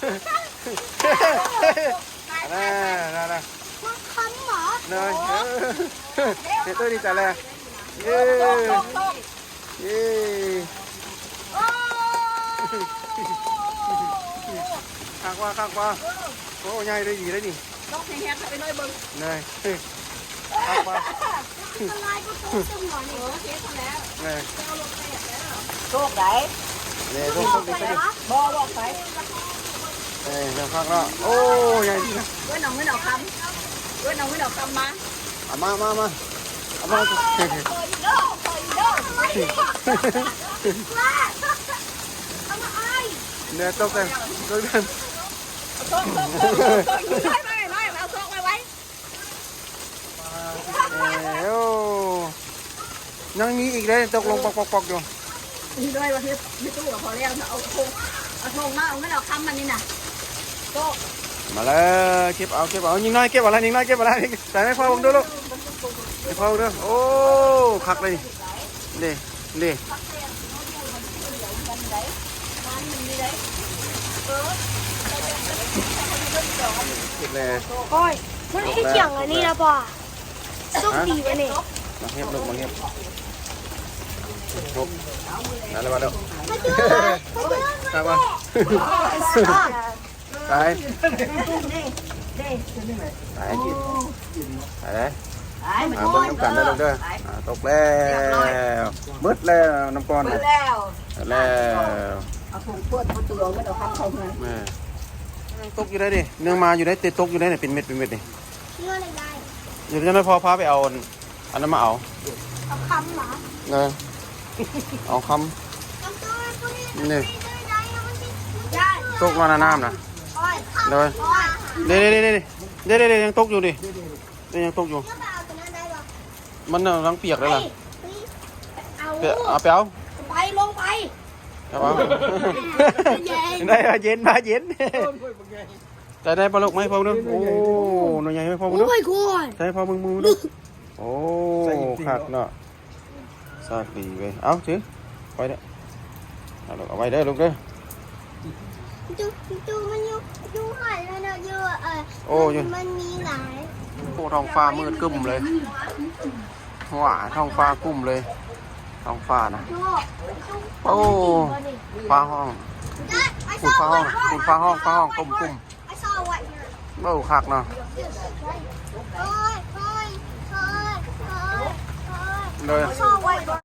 ນັ້ນໆໆ ມັນຄັນຫວາ? ເນາະ ເອີ ເຮັດໂຕດີໃຈແລ້ວ ເຢ້ ເຢ້ ຄັກວ່າ ຄັກວ່າ ໂອ້ ໃຫຍ່ເລີຍ ດີເລີຍນີ້ ລອງແຮງໆ ເຂົ້າໄປໜ້ອຍເບິ່ງ ເນາະ ຄັກວ່າ ມັນລາຍກໍໂຕເຕັມຫົວນີ້ ເອີ ເຮັດຫັ້ນແຫຼະ ເອີ ໂຊກໃດ ເອີ ໂຊກ ໂຊກດີ ບໍ່ ບໍ່ໄປ ເອີ ຄັກເນາະ ໂອ້ ໃຫຍ່ດີນະ ເອີ້ນເອົາເງິນເອົາຄຳ ເອີ້ນເອົາເງິນເອົາຄຳມາ ເອົາມາ ມາ ມາ ເອົາມາ ຂໍອີກເດີ ຂໍອີກເດີ ເອົາມາອ້າຍ ເດີ ຕົກກັນ ຕົກກັນ ເອົາຊອກ ຊອກ ຊອກ ຊອກ ໄວ້ ໄວ້ ໄວ້ ເອົາຊອກໄວ້ ໄວ້ ເອີ ໂອ້ ຍັງມີອີກເດ້ ຕົກລົງປອກໆໆຢູ່ ນີ້ດ້ວຍວ່າເຮັດ ເຮັດຕູ້ກໍພໍແລ້ວນະ ເອົາຖົງ ເອົາຖົງມາ ເອົາເງິນເອົາຄຳມັນນີ້ນະ ໂຕ ມາເລີຍ ເກັບເອົາ ເກັບເອົາ ຍິງນ້ອຍເກັບເອົາລະ ຍິງນ້ອຍເກັບເອົາລະ ໃສ່ໃຫ້ພໍ່ເບິ່ງດູລູກ ໃຫ້ພໍ່ເບິ່ງດູ ໂອ້ ຄັກເລີຍ ເດ້ ເດ້ ເກັບແລ້ວ ໂອ້ຍ ມັນເຮັດຫຍັງອັນນີ້ລະພໍ່? ໂຊກດີວະນີ້ ມາເຮັດລູກ ມາເຮັດ ໂຊກ ໄດ້ແລ້ວ ໄດ້ແລ້ວ ມາເດີ ມາເດີ ໄດ້ບໍ່? ໄປ ໄປກິນ ໄປເດີ ມາເບິ່ງນຳກັນເດີລູກເດີ ອ່າ ຕົກແລ້ວ ເບິດແລ້ວ ນ້ຳກ້ອນ ເບິດແລ້ວ ເບິດແລ້ວ ເອົາຖົງເປີດປະຕູ ເອົາເງິນເອົາຄຳເຂົ້າເຮືອນ ແມ່ ຍັງຕົກຢູ່ໄດ໋ນີ້ ຍັງມາຢູ່ໄດ໋ ແຕ່ຕົກຢູ່ໄດ໋ນີ້ ເປັນເມັດ ເປັນເມັດນີ້ ດຽວຈັ່ງໃດພໍ່ພາໄປເອົາອັນ ອັນນັ້ນມາເອົາ ເອົາຄຳຫວາ? ເອີ ເອົາຄຳ ນີ້ ຕົກແລ້ວນະ ນ້ຳນະ ໂດຍ ເດ້ໆໆໆ ເດ້ໆໆ ຍັງຕົກຢູ່ນີ້ ເດ້ ຍັງຕົກຢູ່ ມັນກຳລັງປຽກເດ້ລະ ເອົາ ເອົາ ເອົາໄປ ລົງໄປ ເອົາ ເອົາ ເຢັນ ໄດ້ ເຢັນ ມາເຢັນ ໄດ້ ໄດ້ບໍ່ລູກ ມາໃຫ້ພໍ່ເບິ່ງດູ ໂອ້ ໜ່ວຍໃຫຍ່ ໃຫ້ພໍ່ເບິ່ງດູ ໂອ້ຍ ໃຫ້ພໍ່ເບິ່ງ ເບິ່ງດູ ໂອ້ ຄັກເນາະ ຊາກດີເວີຍ ເອົາ ຖື ໄວ້ເດີ ເອົາລູກ ເອົາໄວ້ເດີລູກເດີ ໂອ້ ຢູ່ ມັນມີຫຼາຍ ໂອ້ ທ້ອງຟ້າມືດກຶ້ມເລີຍ ວ້າ ທ້ອງຟ້າກຸ້ມເລີຍ ທ້ອງຟ້ານະ ໂອ້ ຟ້າຮ້ອງ ຝຸ່ນຟ້າຮ້ອງ ຝຸ່ນຟ້າຮ້ອງ ຟ້າຮ້ອງກຸ້ມໆ ໂອ້ ຄັກເນາະ ໂດຍ